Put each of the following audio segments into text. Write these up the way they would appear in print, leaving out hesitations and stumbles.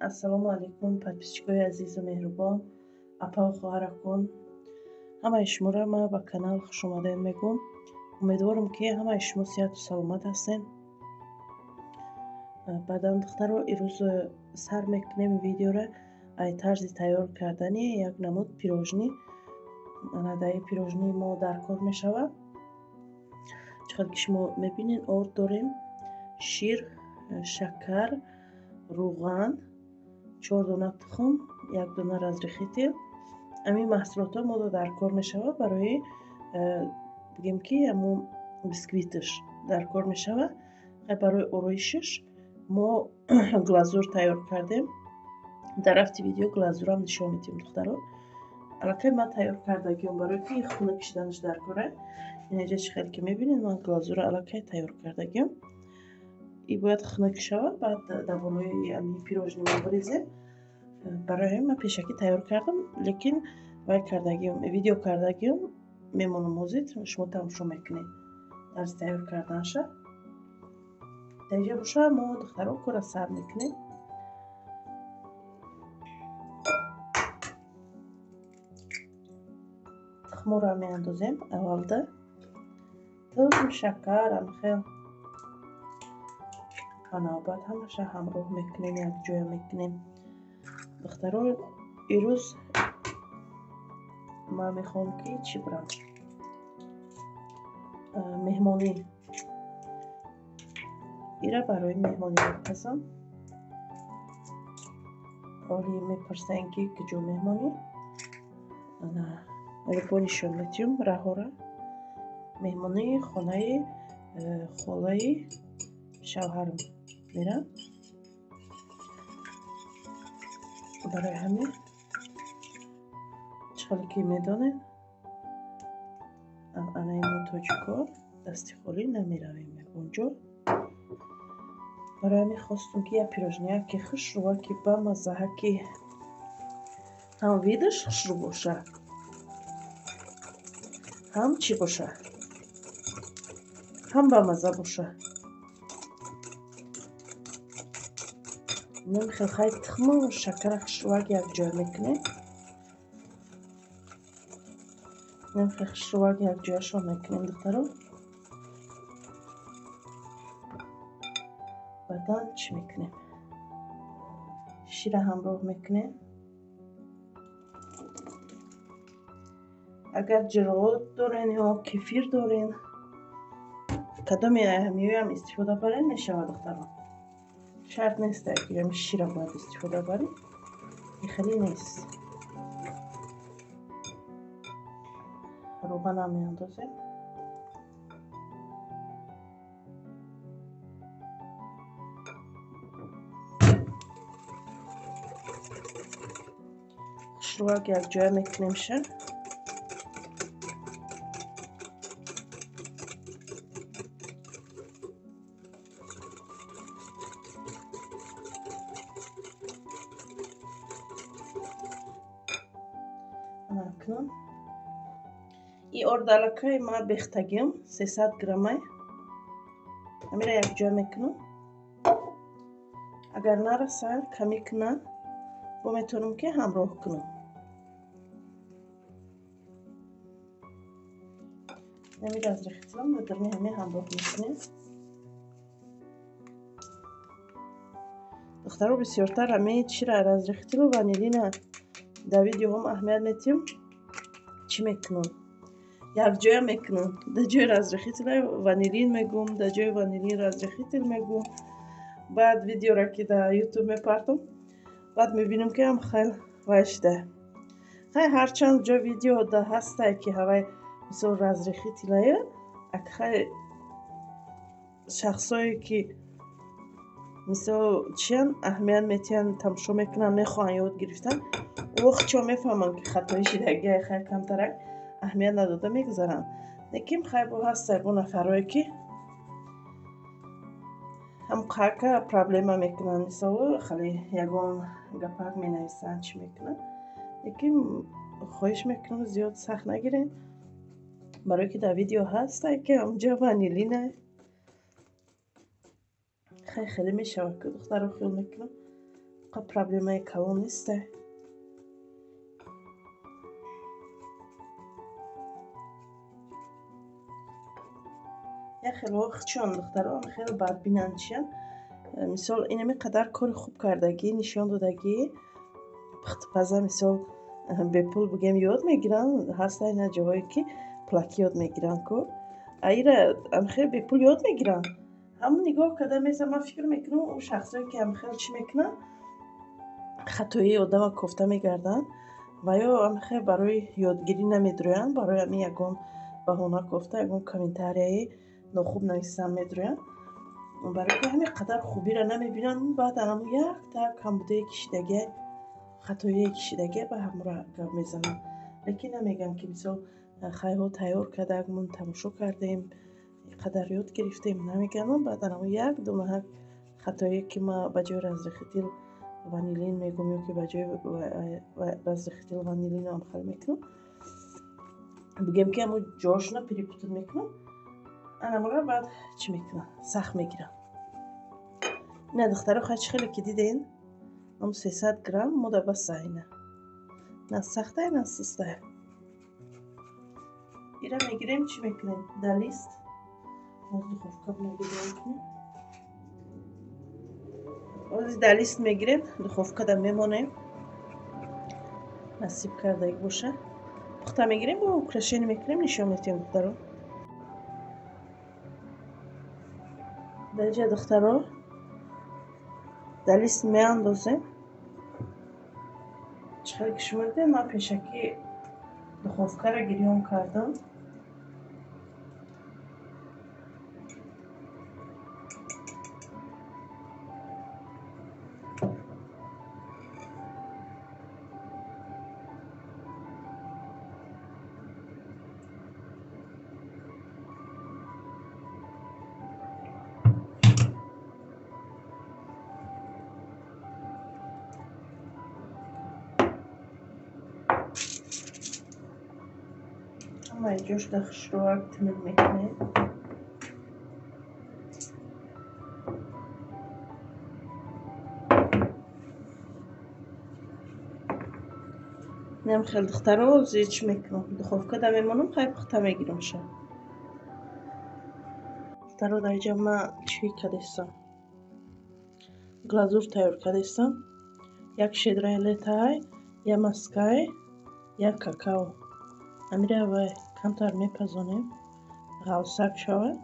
Ассалому алайкум, подписчикои азизу меҳрубон, апаву хоҳаракон. Ҳамаи шуморо ман ба канал хушомадед мегӯм. Умедворам, ки ҳамаи шумо сиҳату саломат ҳастед. Баъдан, духтаро, ирӯз сар мекунем видеора ай тарзи тайёр кардани як намуд пирожни. Ана дар ин пирожни мо дар кор мешавад. Чӣ қадр ки шумо мебинед, орд дорем, шир, шакар, рӯған, 4 дона тухм, 1 дона разрыхлитель. Ҳамин маҳсулотҳо мо дар кор мешавад барои бигем ки ҳамун бисквиташ дар кор мешавад. Барои ороишаш мо глазур тайёр кардем. Дар рафти видео глазурам нишон медиҳем, духтаро. Аллакай ман тайёр кардагиам, барои ки хунук кишиданаш дар кора. Инаҷа чӣ хеле ки мебинед, ман глазура аллакай тайёр кардагиам. И бояд хунук шавад, баъд дар болои ҳамин пирожни мо бирезем. Барои ҳамин ман пешакӣ тайёр кардам, лекин вай кардагиам, видео кардагиам мемонам, ҳозир шумо тамошо мекунед тарзи тайёр карданша. Дар инҷа боша мо, духтаро, кора сар мекунем. Тухморо меандозем аввалда, тухм, шакар, ҳамхел ба навбат ҳамаша ҳамроҳ мекунем, якҷоя мекунем. Духтаро, ирӯз ман мехоҳам ки чӣ бурам? Меҳмонӣ. Ира барои меҳмонӣ мепазам. Оли мепурсанд, ки куҷо меҳмонӣ. Ана бо нишон медиҳам раҳора. Меҳмонии хонаи холаи шавҳарам мерам. Барои ҳамин чӣ хеле ки медонед, анъанаи мо тоҷико дасти холӣ намеравем ягон ҷо. Барои ҳамин хостум, ки як пирожния ки хушрӯа, ки бамаззаҳа, ки ҳам видаш хушрӯ боша, ҳам чӣ боша, ҳам бамазза боша. Намехел хай тухму шакара хушрӯак якҷоя мекунем. Намехел хушрӯак якҷояшон мекунем, духтаро. Баъдан чӣ мекунем? Шира ҳамроҳ мекунем. Агар ҷироат дорен ё кефир дорен, кадоме ҳамиёям истифода барен мешавад, духтаро. Шарт нест, ки ҳами шира бояд истифода барем. Хеле нест. Рӯғанам меандозем. Хушрӯак якҷоя мекунемша. Акнун и ордалакаи ма бехтагиам 300 граммай. Ҳамира якҷоя мекунам. Агар нарасад, камӣ кунам, бо метавонам ки ҳамроҳ кунам. Ҳамира разрыхлителам дар даруни ҳамин ҳамроҳ мекунем. Духтаро, бисёртар ҳамин чира разрыхлителу ванилина дар видеоҳом аҳамият медиҳем. Чӣ мекунам? Якҷоя мекунам. Дар ҷои разрыхлителя ванилин мегӯм, дар ҷои ванилин разрыхлитель мегӯм. Баъд видеора ки дар ютуб мепартам, баъд мебинам, ки ҳам хел вай шуда. Хай ҳарчанд ҷо видео да ҳастай, ки ҳавай мисол разрыхлителая, ак хай шахсое ки мисол чиян аҳамият метиҳанд, тамошо мекунанд, мехоҳанд ёд гирифтан, вақт чо мефаҳманд, ки хатои шидагиай, хай камтарак аҳамият надода мегузаранд. Лекин хай бо ҳастай бо нафарое ки ҳам қака проблема мекунанд, мисол хеле ягон гапак менависанд, чӣ мекунанд. Лекин хоҳиш мекунам, зиёд сахт нагиред, барое ки дар видео ҳастай, ки ҳамҷа ванилина. Хай хеле мешавад, ки духтаро, хиёл мекунам. Проблемаи калон неста. Як хело чон духтаро хеле бадбинанд чиян. Мисол инами қадар кори хуб кардагӣ, нишон додагӣ, пухтупаза мисол бепул бигем ёд мегиранд. Ҳаста ина ҷоҳое ки пулакӣ ёд мегиранд ку. Аира хеле бепул ёд мегиранд. Ҳамон нигоҳ карда меса ман фикр мекунам ӯ шахсое ки хеле чӣ мекунанд, хатоии одама кофта мегарданд ва ё хеле барои ёдгирӣ намедурӯянд, барои ҳамин ягон баҳона кофта, ягон комментарияи нохуб нависан медурӯянд. Барои ки ҳамин қадар хубиро намебинанд, баъд анаму якта камбудае кишидагия, хатоие кишидагия ба ҳамура гап мезананд. Лекин намегӯянд ки мисол хайҳо тайёр кардагмон, тамошо кардем, қадар ёд гирифтем, намегӯянд. Баъд анаму як дунаҳак хатое ки ма ба ҷои разрыхлитель ванилин мегӯм ё ки ба ҷои разрыхлитель ванилинам хел мекунам, бигем ки ҳамун ҷошона перепутать мекунам, анамура баъд чӣ мекунам, сахт мегирам. Ина духтаро хай чӣ хеле ки диден, ам 300 грамм мода баса. Ина на сахтае, на сустае. Ира мегирем, чӣ мекунем, дар лист боз духовка мегирем. Ози дар лист мегирем, духовкада мемонем, насиб кардаги боша. Пухта мегирем, бо украшение мекунем, нишон метиҳем духтаро. Дар инҷа духтаро дар лист меандозем. Чӣ хеле ки шумо дидед, ман пешакӣ духовкаро гирён кардам. Ҳамаи ҷошда хушрӯак тунук мекунем. Инам хел духтаро зир чӣ мекунам, духовкада мемонам, хай пухта мегирам ша. Духтаро дар инҷа ман чӣ кардестам, глазур тайёр кардестам. Як шедраи летай, як маскай, як какао. Амира вай камтар мепазонем, ғалсак шавад,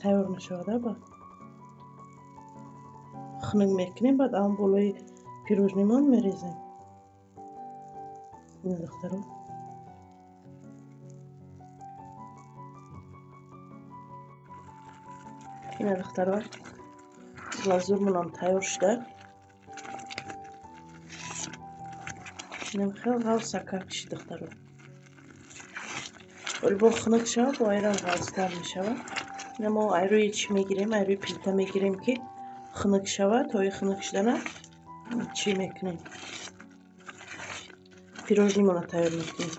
тайёр мешавад. Баъд хунук мекунем, баъд ан болои пирожнимон мерезем. Ина духтаро ина духтаро глазурмонам тайёр шуда. Инам хел ғалсакак шид духтаро. Оли бо хунук шавад, бо айрам ғалстар мешавад. Ина мо айрӯи чӣ мегирем, айрӯи плита мегирем ки хунук шавад. То хунук шудана чӣ мекунем, пирожнимонро тайёр мекунем.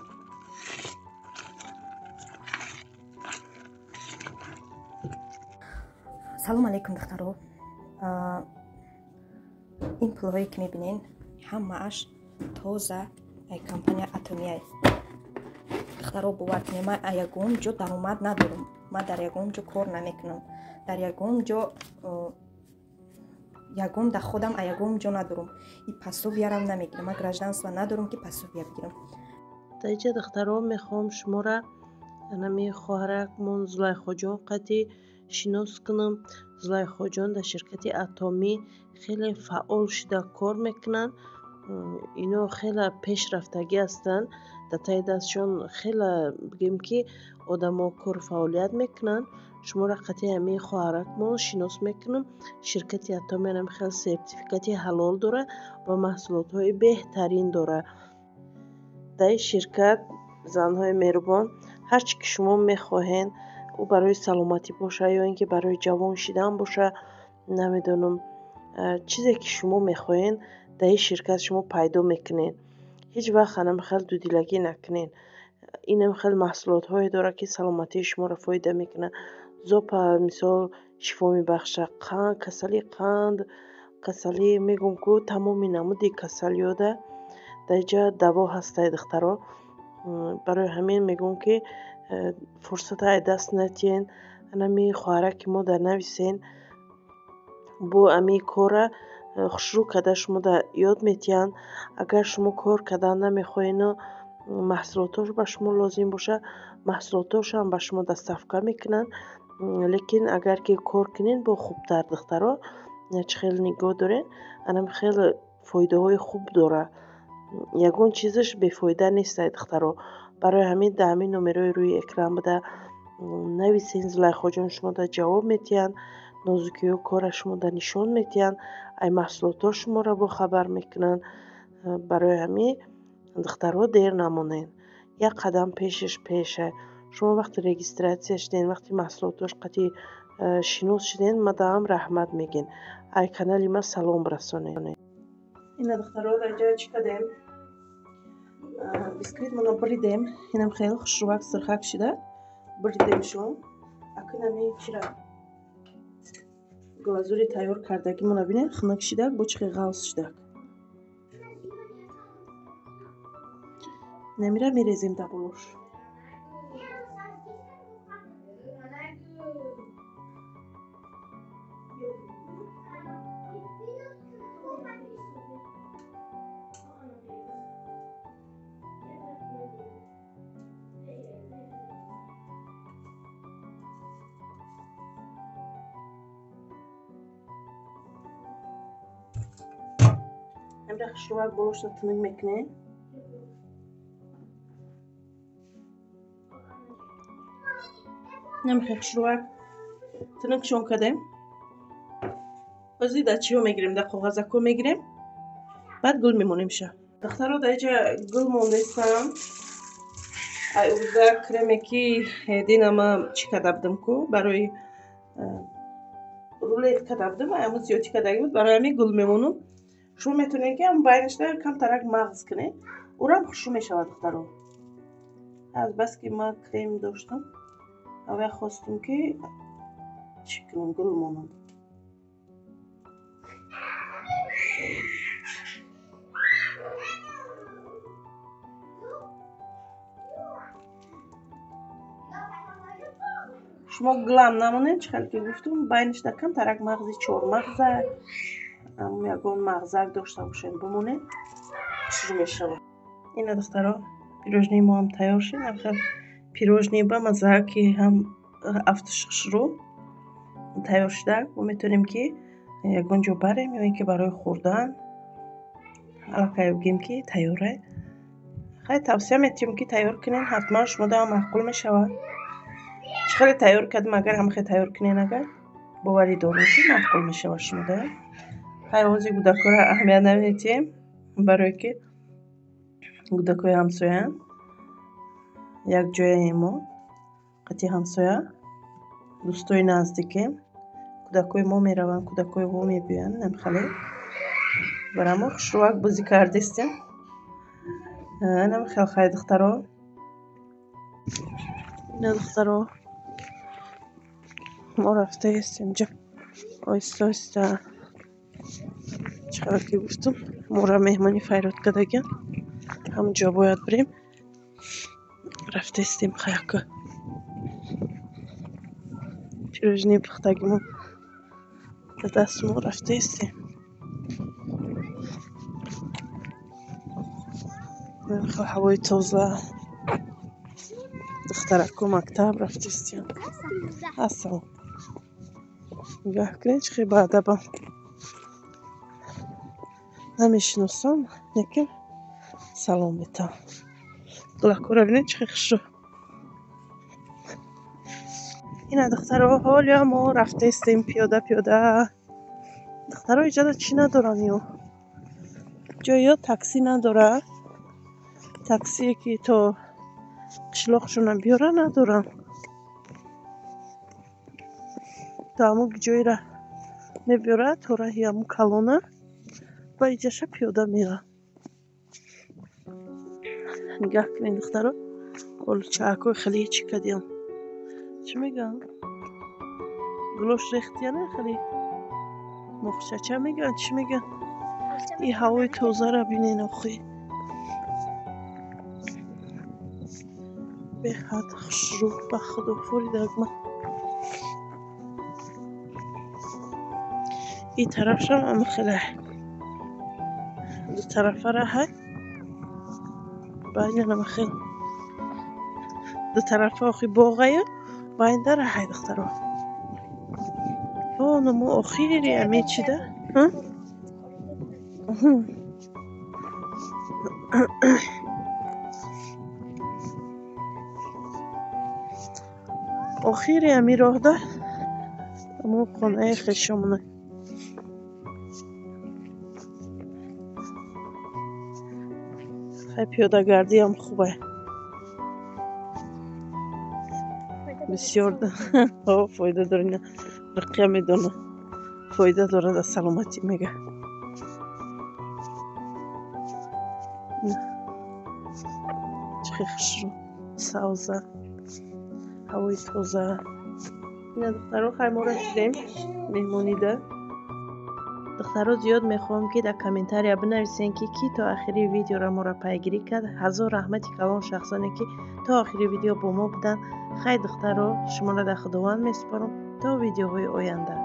Салом алейкум духтаро. Ин пулҳое ки мебинен ҳамааш тоза ай компания Атомия. Духтаро бовар кунед, ман ягон ҷо даромад надорам, ман дар ягон ҷо кор намекунам, дар ягон ҷо ягон доходам ягон ҷо надорам, и пособиярам намегирам, ман гражданство надорам ки пособия бигирам. Дар инҷа духтаро мехоҳам шуморо анами хоҳаракмон Зулайхоҷон қати шинос кунам. Зулайхоҷон дар ширкати Атомӣ хеле фаъол шуда кор мекунанд. Ино хеле пешрафтагӣ ҳастанд, дар таи дастшон хеле бигем ки одамо кору фаъолият мекунанд. Шуморо қати ҳамин хоҳаракмон шинос мекунам. Ширкати Атомӣ ҳам хеле сертификати ҳалол дорад ва маҳсулотҳои беҳтарин дорад. Дар ин ширкат занҳои меҳрубон ҳар чӣ ки шумо мехоҳед, ӯ барои саломатӣ боша ё ин ки барои ҷавон шидан боша, намедонам, чизе ки шумо мехоҳед дар ин ширкат шумо пайдо мекунед. Ҳеҷ вақт ҳанам хел дудилагӣ накунед. Инам хел маҳсулотҳое дорад ки саломатии шуморо фоида мекунад. Зопа мисол шифо мебахшад, қанд, касали қанд, Касалӣ мегӯм ку тамоми намуди касалиёда дар инҷа даво ҳастай духтаро. Барои ҳамин мегӯм ки фурсата ай даст натиҳен. Анами хоҳараки мо дар нависен бо ами кора хушрӯ карда шумо ёд метиҳанд. Агар шумо кор кардан намехоҳену маҳсулотош ба шумо лозим боша, маҳсулотошам ба шумо доставка мекунанд. Лекин агар ки кор кунед бо хубтар духтаро, чӣ хел нигоҳ доред, анам хеле фоидаҳои хуб дорад. Ягон чизаш бефоида нестай духтаро. Барои ҳамин дар ҳамин номерои рӯи экран буда нависен, Зулайхоҷон шумода ҷавоб метиҳанд, нозукиҳо кора шумода нишон метиҳанд, ай маҳсулотҳо шуморо бохабар мекунанд. Барои ҳамин духтаро дер намонед, як қадам пешаш пеша. Шумо вақти регистратсия шуден, вақти маҳсулотош қатъи шинос шуден, мадаам раҳмат мегӯен. Ай канали ма салом расонед. Ина духтаро дар ҷоя чӣ кардем? Бисквитмонро буридем, инам хеле хушрӯвак сирхак шуда буридемшон. Акнун чира глазури тайёр кардагимонро бинед, хунук шидак, бо чӣ хел ғавз шидак. Намира мерезем дар болош. Намира хушрӯвак болошро тунук мекунем. Намихе хушрӯвак тунукшон кардем. Ҳозир дар чиҳо мегирем? Дар коғазакҳо мегирем, баъд гул мемонемша. Духтаро дар инҷа гул мондестам. Ай урда креме ки динама чӣ карда будам ку, барои рулет карда будам, ай ҳамун зиёдтӣ кардаги буд, барои ҳамин гул мемонам. Шумо метавонед ки ҳам байнашда камтарак мағз кунед, урам хушрӯ мешавад духтаро. Аз бас ки ман крем доштам, аввал хостум ки чӣ кунам, гул монам. Шумо гулам намонед, чӣ хел ки гуфтум, байнашда камтарак мағзи чормағза, ягон мағзак дошта бошед, бимонед, хушрӯ мешавад. Ина духтаро, пирожнии мо ҳам тайёр шуд. Хел пирожни ба мазза ки ҳам афтиш хушрӯ тайёр шуда. Мо метавонем ки ягон ҷо барем ё ин ки барои хӯрдан аллакай бигем ки тайёра. Хай тавсия метиҳем ки тайёр кунед, ҳатман шумода ҳам маъқул мешавад. Чӣ хеле тайёр кардем, агар ҳам хел тайёр кунед, агар боварӣ дорем ки маъқул мешавад шумода. Хай ҳозир кӯдакҳоро аҳамият наметиҳем, барое ки кӯдакҳои ҳамсояанд, як ҷояем мо қатъи ҳамсоя, дӯстои наздикем. Кӯдакҳои мо мераванд, кӯдакҳои ҳо мебиёянд, намхале. Барои мо хушрӯвак бозӣ кардистем. Намхел хай духтаро. Ина духтаро, мо рафтаистем ҷа оҳиста оҳиста. Чӣ хел ки гуфтум, моро меҳмонӣ файрод кардагиан, ҳамон ҷо бояд бирем. Рафтаистем хаяка. Пирожни пухтагимон дар дасти мо рафтаистем. Ҳавои тоза, духтарако мактаб рафтаистем. Ассалом. Нигоҳ кунед, чӣ хел баадабам. Намешиносам, лекин салом метавам. Гулакҳоро бинед, чӣ хел хушрӯ. Ина духтаро, ҳоло мо рафтаистем пиёда пиёда. Духтаро иҷода чӣ надоранд ё? Ҷойё такси надорад. Таксие ки то қишлоқшона биёра надоранд. То ҳамун ҷойра мебиёрад, то раҳи ҳамун калона, ва иҷаша пиёда меравад. Нигоҳ кунед духтаро, олучаакҳои хеле чӣ кардиям. Чӣ мегӯянд? Гулош рехтияне хеле Мухчача мегӯянд, чӣ мегӯянд? И ҳавои тозаро бинен охи. Беҳад хушрӯ, ба худо форидагма. И тарафшам ама хеле дутарафа раҳай. Байнанама хел дутарафа охи боғаю байнда раҳай, духтаро. Оно мо охири ами чида? Охири ами роҳда мо хонаи хешомона. Хай, пиёдагардиам хубе. Бисёр фоида дора. Ина Руқия медона. Фоида дорад аз саломатӣ, мега. Чӣ хел хушрӯ, савза, ҳавои тоза. Ина, духтаро, хай, мо расидем меҳмонида. Духтаро, зиёд мехоҳам, ки дар комментария бинависен, ки кӣ то охири видеоро моро пайгирӣ кард. Ҳазор раҳмати калон шахсоне, ки то охири видео бо мо буданд. Хай, духтаро, шуморо дар Худованд месупорам то видеоҳои оянда.